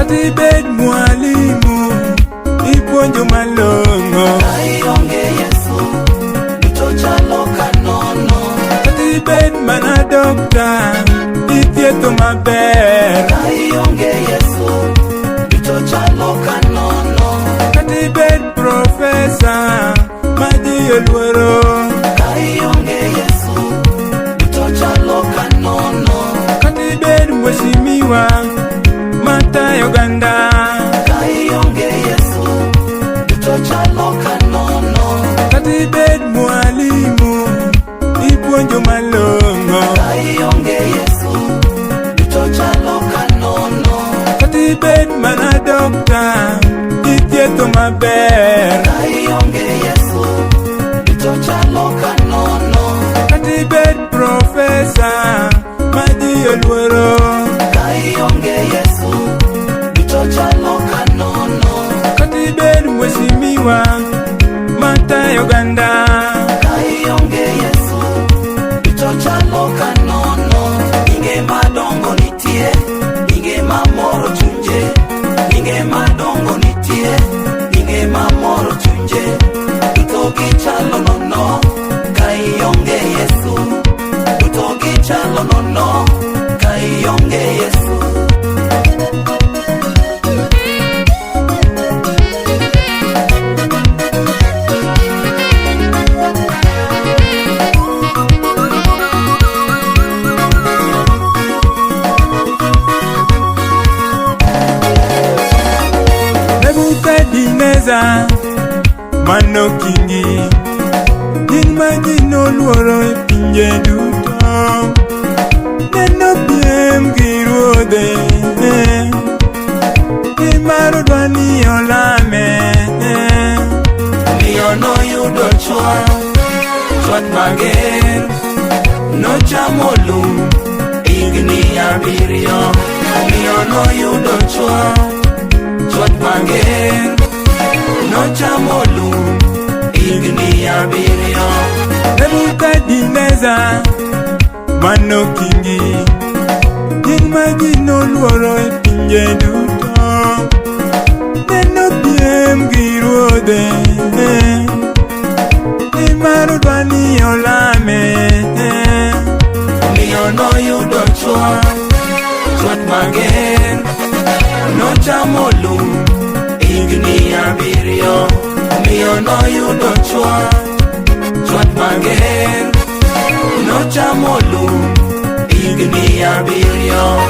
Kata ibed mwalimu, ipuonjo malong'o. Ka ionge Yesu, duto chalo ka nono. Kata ibed mana dokta, ithietho maber. Ka ionge Yesu, duto chalo ka nono. Kata ibed profesa, ma ji oluoro. Ka ionge Yesu, duto chalo ka nono. Kata ibed mheshimiwa, matayo oganda. Ka ionge Yesu, duto chalo ka nono. Kata ibed mwalimu, ipuonjo malong'o. Ka ionge Yesu, duto chalo ka nono. Kata ibed mana dokta, ithietho maber. Ka ionge Yesu, duto chalo ka nono. Kata ibed profesa, ma ji oluoro. Ka ionge Yesu, duto chalo ka nono. Kata ibed mheshimiwa, matayo oganda. Ka ionge Yesu, duto chalo ka nono. Nyinge madongo nitie, nyinge mamoro chunje. Nyinge madongo nitie, nyinge mamoro chunje. Duto gichalo nono, ka ionge Yesu. Duto gichalo nono, ka ionge Yesu. Nebukadneza manokingi, nying ma ji noluoro e pinje duto. Nenopiem gi ruodhe, nimar odwa ni olame. Omiyo noyudo chwat, chwat mager. Nochamo lum higni 7. Omiyo noyudo chwat, chwat mager. Nochamo lum higni 7. Nebukadneza manokingi, nying ma ji noluoro e pinje duto. Nenopiem gi ruodhe, nimar odwa ni olame. Omiyo noyudo chwat, chwat mager. Nochamo lum higni 7. Omiyo noyudo chwat, chwat mager. Nochamo lum higni 7.